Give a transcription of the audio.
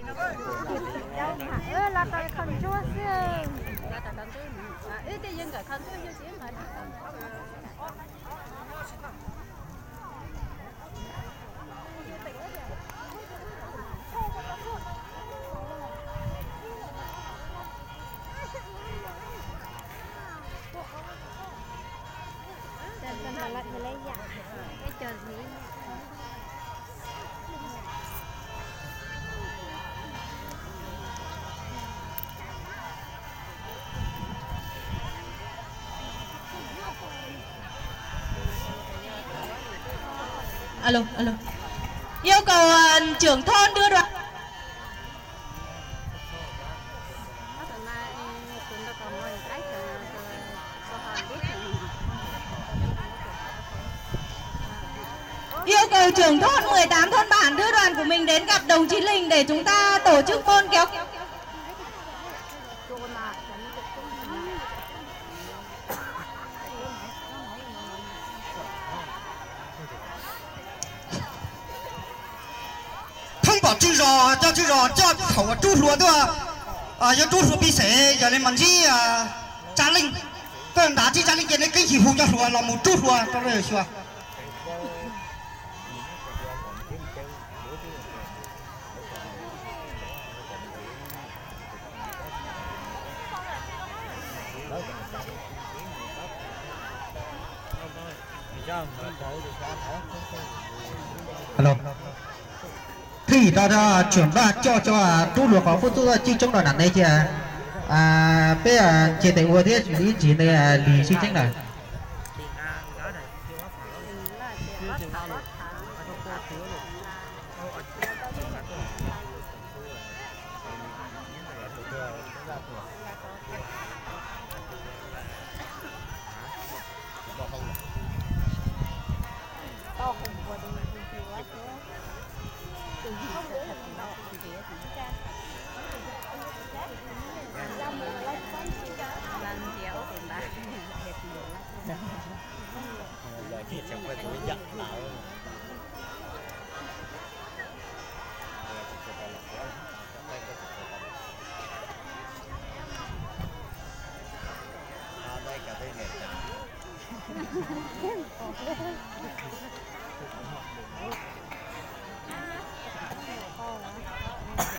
Los tau kho ntsuab xwb. Alo, alo. Yêu cầu, ờ, trưởng thôn đưa đoàn. Yêu cầu trưởng thôn mười tám thôn bản đưa đoàn của mình đến gặp đồng chí Linh để chúng ta tổ chức bôn kéo. Thoob pom tswj zos, coj tswj zos coj thaum uas rub hlua tuaj, yuav rub hlua pij xev, yog li mas ntsib Tsa Leej, koj ntav ntsib Tsa Leej ces nej keeb kwm hu cov hluas los mus rub hlua rau lawv xyuas. Alo. Thwj yim rau, rau trưởng ban coj cov tub hluas qhov qub tuaj cwj coob rau nram ne ces peb cia tes ua thiab ib ntsis ne li sib txheeb lawm.